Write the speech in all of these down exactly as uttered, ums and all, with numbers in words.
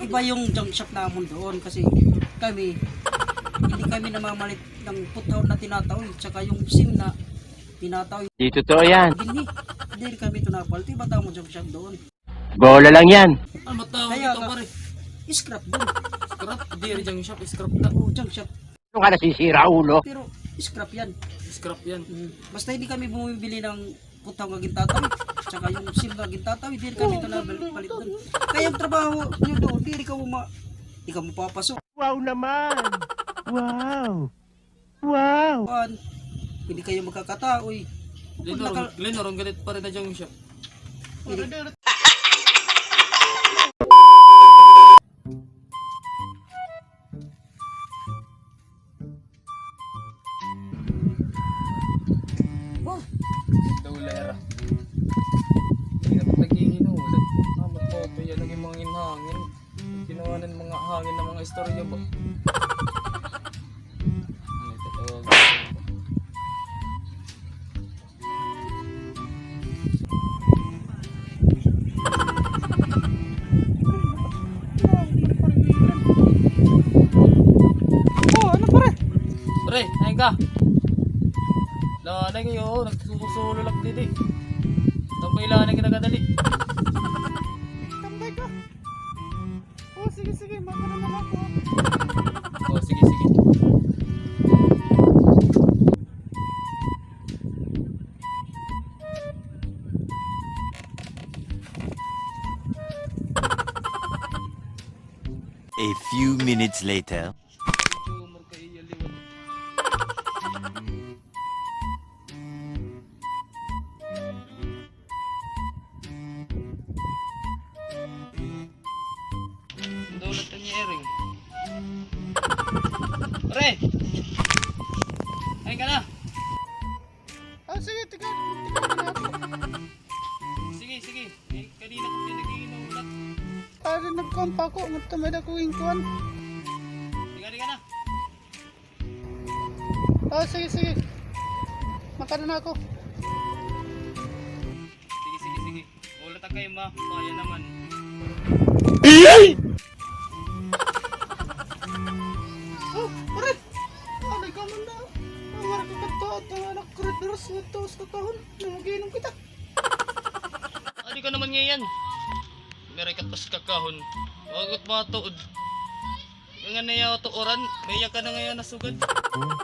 Iba yung junk shop namon doon kasi kami, hindi kami namamalit ng puthaw na tinataoy, tsaka yung sim na tinataoy. Di totoo yan. Dinhi, hindi kami ito napalit. Iba tao mo junk shop doon. Bola lang yan. Ano matawag ito, pare? Scrap doon. Scrap? Di rin junk shop, scrap na. Oo, junk shop. Ano ka nasisira, ulo? Pero scrap yan. Scrap yan. Mm. Basta hindi kami bumibili ng puthaw nga gintataw. Tsaka yung sim nga gintataw, hindi kami ito napalit doon. Kaya yung trabaho nyo doon, di rin ka ma-, di ka mapapasok. Wow naman! Wow! Wow! Kuan, hindi kayo magkakataoy. Glenn, orong galit pa rin na dyan siya. Hindi. Daw lera. Hindi na pag naghihinulat. Ah, magpopoy yan, naging mga inhangin. Ginawa ng mga hangin ng mga istorya ba? Ano ito tawag? Oh, ano, pare? Pre, ayun ka. Lanay kayo, nagsusulo lang didi. Tambay lanay kita kadali. Tambay ka. Oh, sige, sige. Makaroon na ako. Oh, sige, sige. A few minutes later. Ang dulot niya, Ering. Pre! Ayun ka na. Ah, sige, tika, tika na ako. Sige, sige. Eh, kanina ko pinag-iinulat. Pare, nagkuhan pa ako. Nagtamad ako yung kuhan. Tika, tika na. Ah, sige, sige. Makano na ako. Sige, sige, sige. Wala ta kay ma. Kaya naman. Oh, pare. Alay ka man na. Ang marami ka to. At ang anak ko rin, Ros, ito, sa kakahon. Nang mag-iinom kita. Adi ka naman ngayon. Meron ka to sa kakahon. Wagot mga tuod. Nga na yaw to oran, may yakan na ngayon na sugad.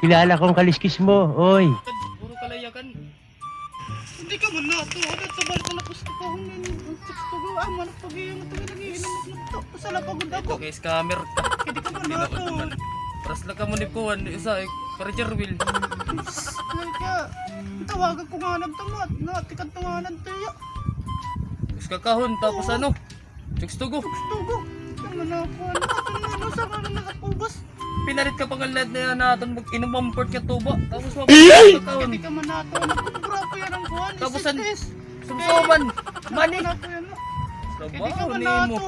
Kilala ko ang kaliskis mo, oy. Puro kalayakan. Hindi ka man na to, ano, sa balik na pusto ko, ang chicks ko, ah, manok pag-iingat, ang nag-iingat na to. Sala pagod ako. Ito kay scammer ka. Hindi ka man na to. Paras lang ka mo ni Kuan, isa, eh, para Jerwil. Ay ka, tawagan ko nga nagtamat, na, tikad tawanan to, ya. Tapos kakahon, tapos ano? Chicks to go. Chicks to go. Ano na ako, ano, ano, ano, sa mga nakapubas? Pinalit ka pa nga lahat na yan natin mag-inom ang port nga tuba. Tapos mapapagkakaon. Hindi ka man nato. Nagkubra pa yan ang kuhan. Tapos an sumsuman. Mani. Hindi ka man nato.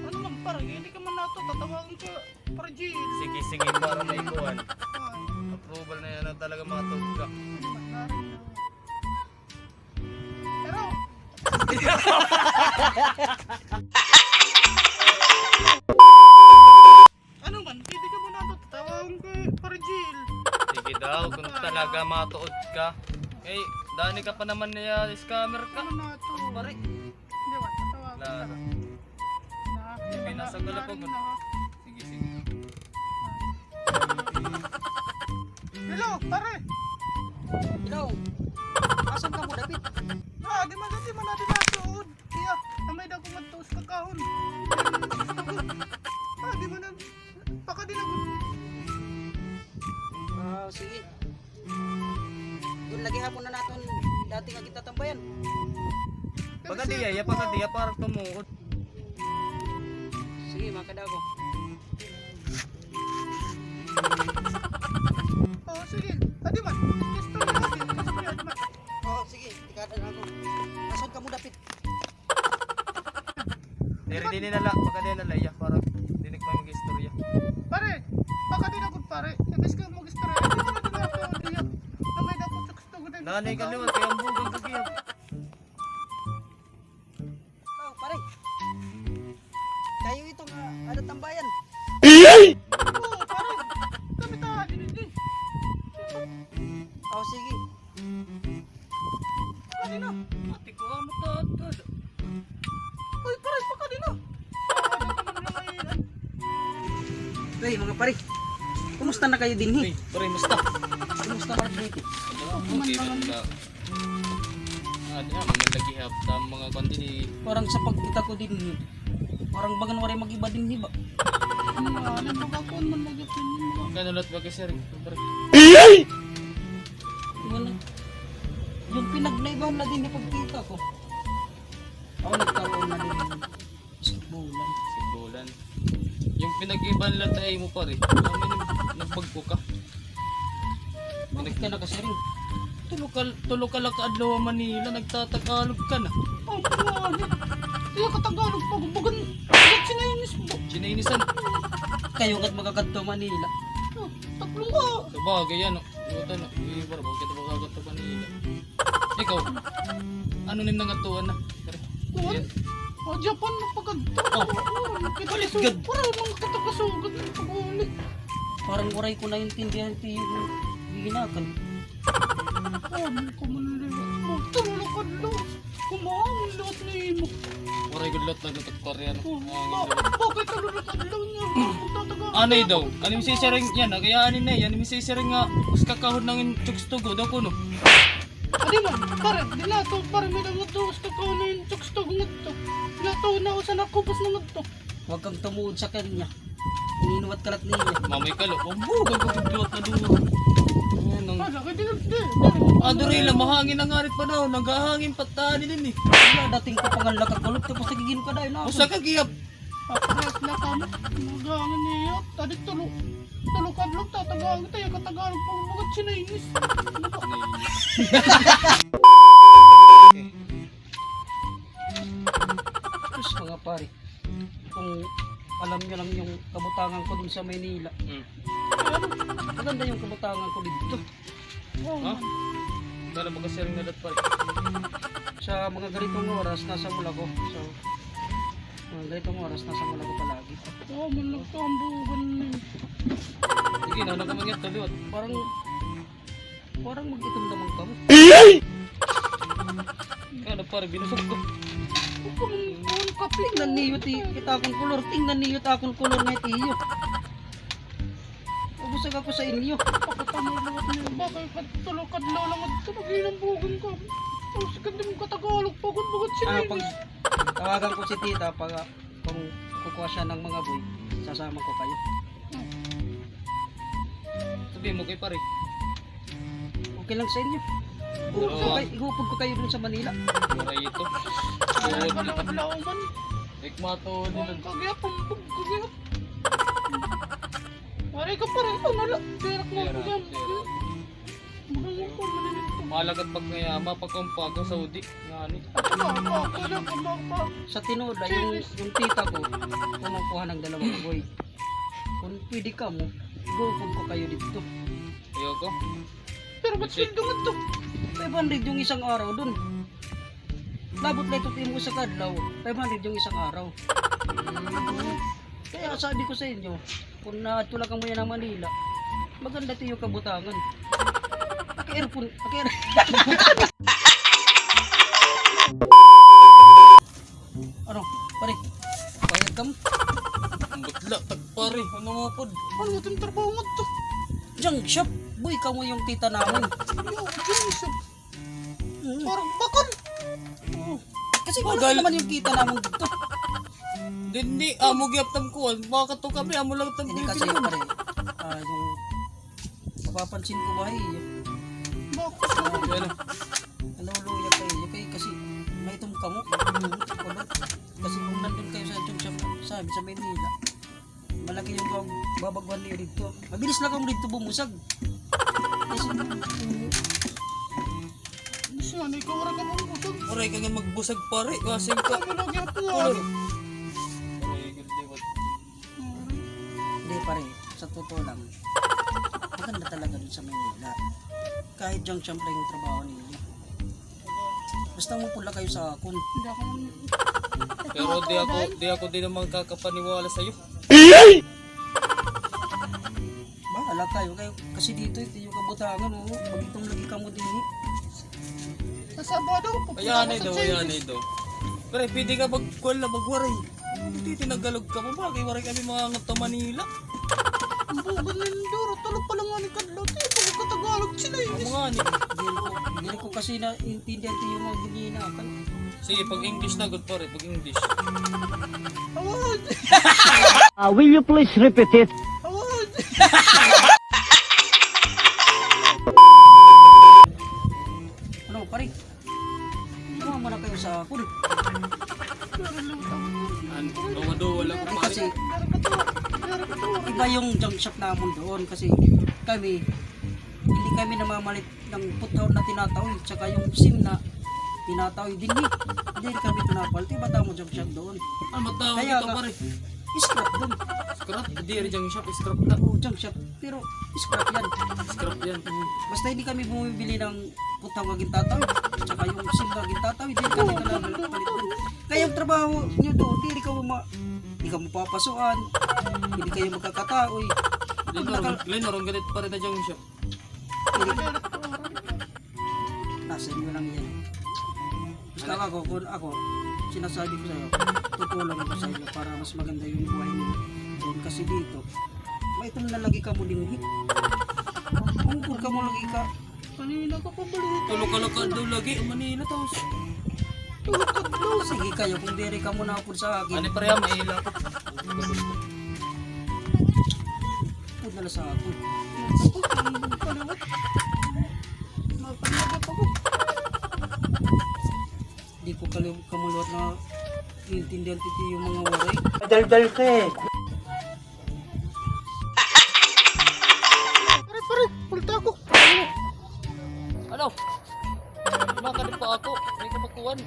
Ano man, pare? Hindi ka man nato. Tatawagan ka, pare G. Sige, sige, para may kuhan. Approval na yan na talaga matog ka. Pero, ano man, pwede ka man nato tatawagan kay Pare Jil. Sige daw, kung talaga matuod ka. Eh, dani ka pa naman niya, scammer ka. Ano na to? Pare. Hindi, wala. Tatawagan ka. Sige, nasa galapag. Sige, sige. Hello, pare. Hello. Asan ka mo, David? Ah, di man, di man natin nasuod. Iya, namay daw ko magtuos kakahon. Ah, di man na. Pakadi na ko. Ah, sige. Doon lagi hapon na naton dati nga kita tambayan. Pakadi, iya, pakadi, iya, para tumuod. Sige, makada ako. Oo, sige. Adi man. Istorya, istorya, adi man. Oo, sige. Tikada na ako. Nasod ka mo dapit. Diri, diri na la. Pakadi na la, iya. Para dili ka mag-istorya. Pare, pakadi na gud, pare. Imbis ka mag-istorya. Adi man na ako, iya. Namay na ako sa gusto ko na. Nanay ka liwat, kaya ang bugang kagiyap. Oh, pare. Kayo itong Hey, mga pare. Kumusta na kayo dinhi? Hey, pare, musta? Kumusta na dinhi? Okay man lang. Ah, di na, mga lagi hap, tam, mga kuwan din, eh. Parang sa pagkita ko dinhi, parang bagan waray mag-iba dinhi ba? Ano, ano, baga kuwan man lagi dinhi ba? Kaya nalat ba kasi rin, pare? Wala. Yung pinagnaibahan na dinhi pagkita ko. Ako nagkaroon na dinhi. Sigbulan. Sigbulan. Yung pinag-iban la tayo mo, pare. Kami nag-, nagbagko ka. Bakit ka nakasiring? Tulo ka, tulo ka la ka adlaw ha Manila, nagtatagalog ka na. Ay, pare. Kaya katagalog pa, kumbagan, bagat Chinese ba? Chinese-an. Kayo nga't makakadto Manila. Oh, tatlo nga. Sabagay, ano? Iwatan na. Iwatan na. Bakit makakadto Manila? Ikaw, ano nim nangadtuan na? Kuwan? Ayan. Ah, Japan na pagkadto. Oh. Kita balik gad. Para mga kita kasugad na pag-uli. Parang waray ko naintindihan ti giginakan. Ano ka man nila? Magtulog ka lang. Kumain lahat na imo. Waray gud lahat na nagkakari, ano? Oh, ang ba-, bakit tulog ka lang niya? Magtataga. Anay daw. Ano yung sisiring? Yan, kaya anin na yan. Ano yung sisiring nga? Mas kakahod ng chokes to go daw kuno. Adi man, pare, di na to, pare, may nangadto, gusto ko na yung chokes to, gusto. Di na to, nausan ako, bas nangadto. Huwag kang tumuod sa kanya. Ininuwat ka la't niya. Mamay ka, lo. Ang buga, gagagawat na duwa. Ayan, ang Wala, kaya di na, di, di. Ah, Dorila, mahangin na nga rin pa daw. Naghahangin pa tayo din, eh. Wala, dating ko pangal nakakulot, tapos nagiging ka dahil na ako. Usa ka giyap. Paparas na kamo. Magangin niya. Tadi tulo. Tulo ka adlaw, tatagaan kita. Yung katagalog pa, mga Chinese. Sus, mga pare. Kung alam niyo lang yung kabutangan ko dun sa Maynila. Hmm. Maganda yung kabutangan ko dito. Oo. Ha? Kala magkasiring na dat, pare. Sa mga ganitong oras, nasa mall ako. So, mga ganitong oras, nasa mall ako palagi. Oo, man nagtambugan. Sige, nana ka mangyat, taliwat. Parang, parang mag-itom naman kamo. Kaya na, pare, binusog ko. Huwag ka mong, mong kape. Tingnan niyo, ti, kita akong kulor. Tingnan niyo, ta akong kulor nga itiyo. Ubusag ako sa inyo. Pakita mo lahat niyo. Bakit ka tulo kadlaw lang at ito? Naghinambugan ka. Tapos ka din katagalog pa, kung bakit sila Ah, pag tawagan ko si tita, pag, ah, kung kukuha siya ng mga boy, sasama ko kayo. Sabi mo kay pare. Okay lang sa inyo. Oo. Ihupog ko kayo, ihupog ko kayo dun sa Manila. Waray ito. Ay, ka lang adlaw man. Ikmato nila. Ang kagaya, pambog, kagaya. Waray ka pa rin, ano lang, tirak mo, Tirak, tirak. Malagat pag ngayama, pagkampag sa Saudi, ngani. Ako, ako, ako lang, ako, ako. Sa tinuod, ah, yung, Chinese. Yung tita ko, kumukuha ng dalawang boy. Kung pwede kamo, ihupog ko kayo dito. Ayoko. Pero ba't Kasi sweldo ngadto? Five hundred yung isang araw dun. Labot la ito, imo sa kadlaw, five hundred yung isang araw. Kaya sabi ko sa inyo, kung naadto la kamo yana Manila, maganda tiyo kabutangan. Paki-aircon, paki-air- Ano, pare? Bayad kamo? Ang butla, tag pare, ano mo pod? Ano itong trabaho mo to? Junk shop, boy, kamo yung tita namin. Yo, junk shop. Mm. Parang bakal. Oo. Kasi wala Bagal. Naman yung kita namin dito. Dinhi, amo gyaptam kuan. Baka to kami, amo lang tam Hindi kasi, bibili. Pare, ah, yung mapapansin ko ba, eh, Bakit? Ano? Naluluya kayo, yung kayo kasi may itom kamo. Kasi kung nandun kayo sa itom sa, sa, sa Manila, malaki yung bab-, babagwan niyo dito. Mabilis lang kamo dito bumusag. Kasi, Gusto nga, ikaw, wala ka mong busag. Waray ka nga magbusag, pare. Kasing ka. Ano lagi ako, ah? Pare. Pare, good day, what? Hindi, pare. Sa totoo lang, maganda talaga dun sa Manila. Kahit junk shop lang yung trabaho ninyo. Basta mapula kayo sa akon. Hindi ako Pero di ako, di ako din naman kakapaniwala sa'yo. Bahala kayo, kayo. Kasi dito, ito yung kabutangan, oh. Mag-itom lagi kamo din, eh. Sa Sabado, pupunta Ayan, ako sa Ido, ayan, Chinese. Ido. Pare, pwede ka mag-, kuwan lang, magwaray. Hindi, tinagalog ka mo. Bakit waray kami mga ngat sa Manila? Bukan na yung duro, tulo pa lang nga ni Kadlaw. Di pa ka Tagalog, Chinese. Amo ngani. Diri ko, diri ko kasi naintindihan ti iyo mga gininakan. Sige, pag-English na gud, pare, pag-English. Award! Uh, will you please repeat it? Award! Ano, pare? Ano mo na kayo sa akon? An, duwa-duwa lang ko, pare. Kasi, iba yung junk shop namon doon kasi kami, hindi kami namamalit ng puthaw na tinatawid, tsaka yung sim na tinatawid din eh. Hindi kami pinapalit. Iba tamo junk shop doon. Ano matawag ito, pare? Scrap doon. Scrap? Diri junk shop, scrap na. Oo, junk shop. Pero scrap yan. Scrap yan. Basta hindi kami bumibili ng puthaw nga gintatawid, tsaka yung sim nga gintatawid, hindi kami pinapalit doon. Kaya ang trabaho nyo doon, hindi ka ma-, hindi ka mapapasuan, hindi kayo magkakataoy. Linurong, linurong ganit pa rin na junk shop. Nasa inyo lang yan. Basta ako, kung ako, sinasabi ko sa'yo, tutulong ako sa inyo para mas maganda yung buhay niyo doon. Kasi dito, maitom na lagi kamo dinhi. Ungkod kamo lagi ka. Manila ka pa balik. Tulo ka lakad daw lagi, Manila, tapos. Tulo ka daw. Sige kayo, kung diri kamo na po sa akin. Ano, pareha, Manila ko. Pud na lang sa ako. Ako, ang paliwat. Mapaliwat ako. Di ko kali-, kamaliwat na intindihan ti iyo mga waray. Madaldal ka eh. Pare, pare, palta ako. Ano? Makadi pa ako. May kabakuan.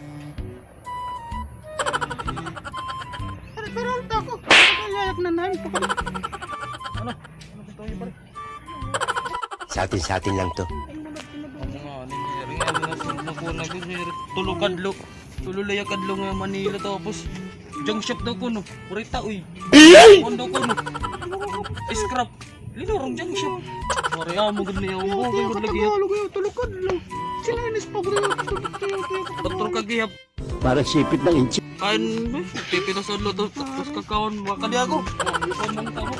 Pare, pare, palta ako. Yayak na nahin pa kami. Ano? Ano gusto niyo, pare? Sa atin, sa atin lang 'to. Amo nga, ano, Mary, ano na, nakuha na ko, Mary. Tulo kadlo. Tulo la ya kadlo nga Manila, tapos junk shop daw kuno. Kurita, uy. Kuan daw kuno. Scrap. Linurong junk shop. Pare, amo gud niya, ang bugay gud lagi. Tagalog, tulo kadlo. Chinese pa, bro. Doktor ka gihap. Para sipit ng inchi. Kain, pipilas adlaw to, tapos kakaon, makadi ako. Kuan man tamo.